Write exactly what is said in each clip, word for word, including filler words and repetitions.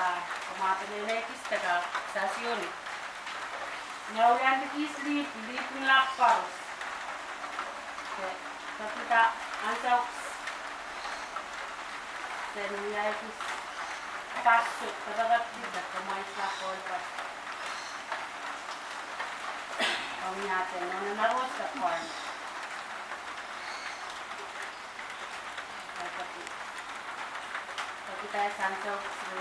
Komw peneinei kis de kak sasiun. Ni wia kis lih, lih pwung lap koaros. Ke, ke pil ansou kis. Sen wia kis. Pasuk, ke pahn kak pil de, ke mwais lap kohl pas. Ong ia de, non en aros de kohl. Ke pil, ke pil de ansou kis. Ke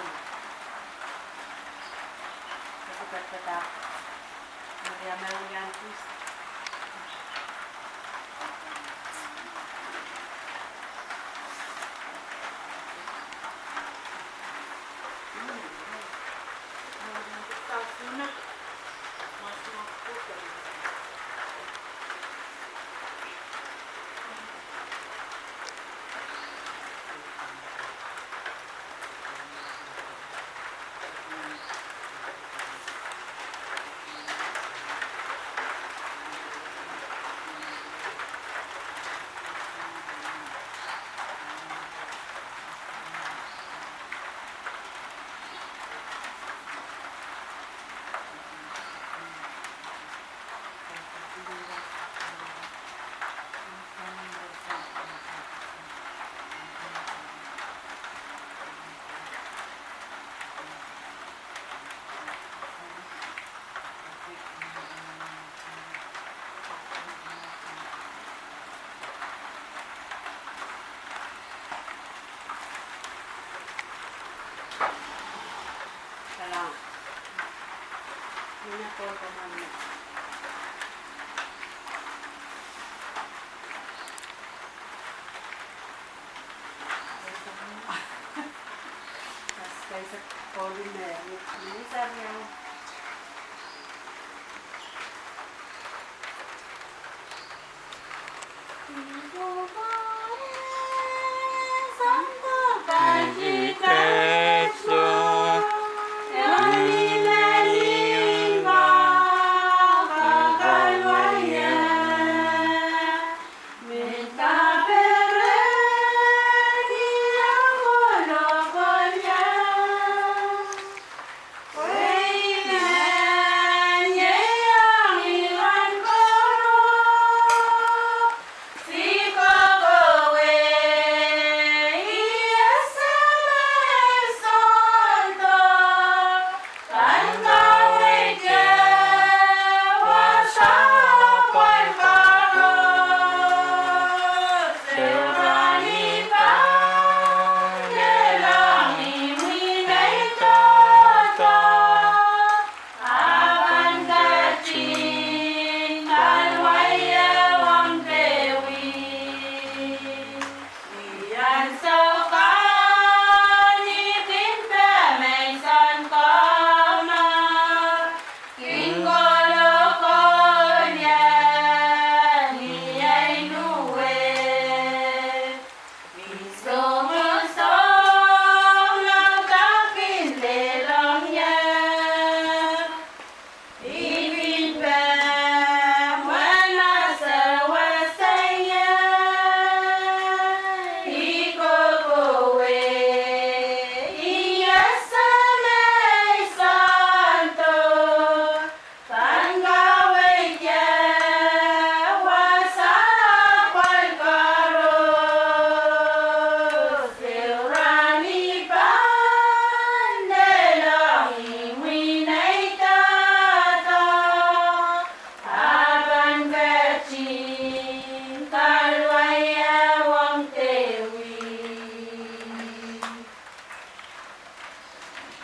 pil de, ke pil de. Maria me wia kis.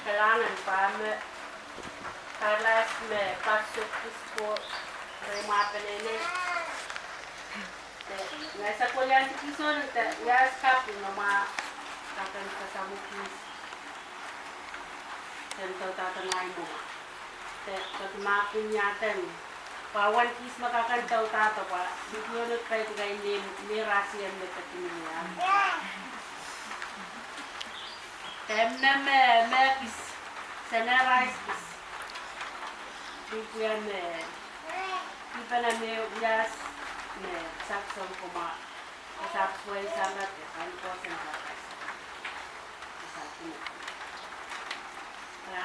Kalahngan pahme, kalas me pasuk kis ko, re ma peneinei. De, ngehi sehse kolahng kis oh de, wiahs kapw me ma, kakan kasamwo kis. Sen doudahdo ngehi mwo ma. De, de ma pwung ia de. Pwe wen kis me kakan doudahdo pwe, video ne pei de kain ni, ni rasien me de pwung ia. De me, me, me kis, sene rais kis. Pwung ia me, pwung pene me wiahs, me, sak song koma, sap swai samba de, kain koasoan sap rais. Sap ne.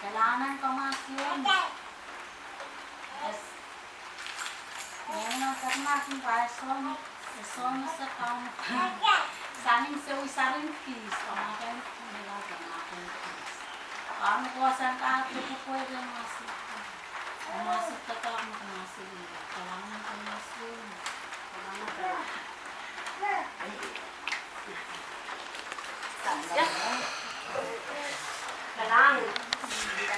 Kalahngan, komw ahpw sohte. Yes. Mie nan kak mahkin pwe e sohte, e sohte se kaun. Sanin se wi sarin kis, komw ahpw sohte, komw ahpw sohte. Komw kohsang kak pwupwuki mas.